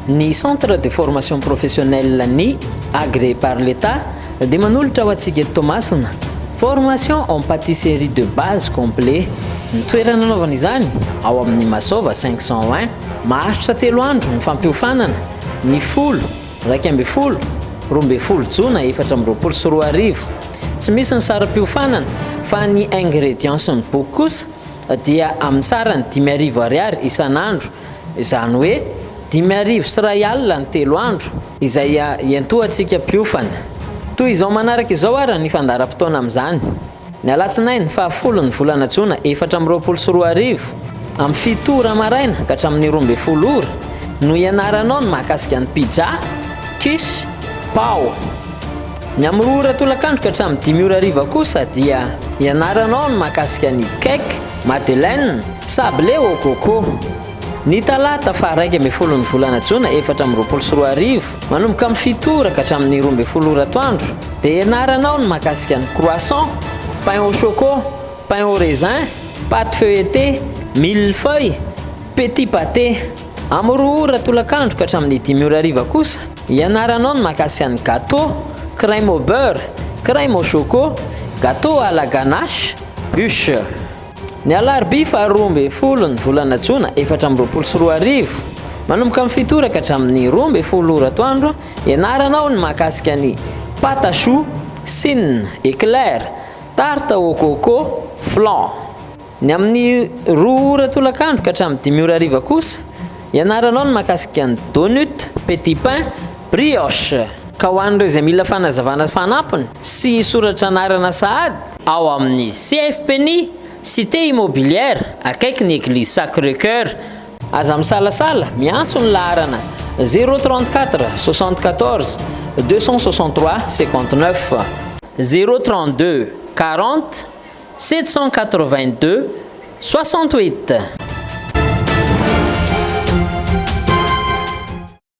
Ny Centre de formation professionnelle ny agréé par l'Etat dia manolotra ho antsika eto Toamasina formation en pâtisserie de base complet. Ny toerana anaovana izany ao amin'ny Masova 501. Maharitra telo andro ny fampiofanana, ny 10, 11, 12 jona 2024. Tsy misy ny saram-piofanana fa ny ingredients sy ny boky kosa dia amin'ny sarany 5000 ariary isan'andro, izany hoe 1500 ny telo andro, izay iantohantsika mpiofana. Toy izao manaraka izao ary ny fandaharam-potoana amin'izany. Ny alatsinainy faha-10 ny volana jona 2024, amin'ny 7 ora maraina ka hatramin'ny 12 ora, no hianaranao ny mahakasika ny pizza, quiche, pao. Ny amin'ny 2 ora tolakandro ka hatramin'ny 5 ora hariva kosa dia hianaranao ny mahakasika ny cake, madeleine, sablé au coco. Ny talata faha 11 ny volana jona 2024, manomboka amin'ny 7 ora ka hatramin'ny 12 ora atoandro, dia ianaranao ny mahakasika ny croissant, pain au choco, pain au raisin, pâte feuilletée, mille feuille, petit pâté. Amin'ny 2 ora tolakandro ka hatramin'ny 5 ora hariva kosa, ianaranao ny mahakasika ny gâteau, crème au beurre, crème au choco, gâteau à la ganache, bûche. Ny alarobia faha 12 ny volana jona 2024, manomboka amin'ny 7 ora ka hatramin'ny 12 ora atoandro, ianaranao ny mahakasika ny pâte à choux, sine, éclair, tarte au coco, flan. Ny amin'ny 2 ora tolakandro ka hatramin'ny 5 ora hariva kosa, ianaranao ny mahakasika ny donut, petit pain, brioche. Ka ho an'ireo izay mila fanazavana fanampiny sy soratra anarana sahady ao amin'ny CFPNI, Cité Immobilière, akaiky ny Église Sacré-Cœur, aza misalasala miantso ny laharana 034 74 263 59, 032 40 782 68.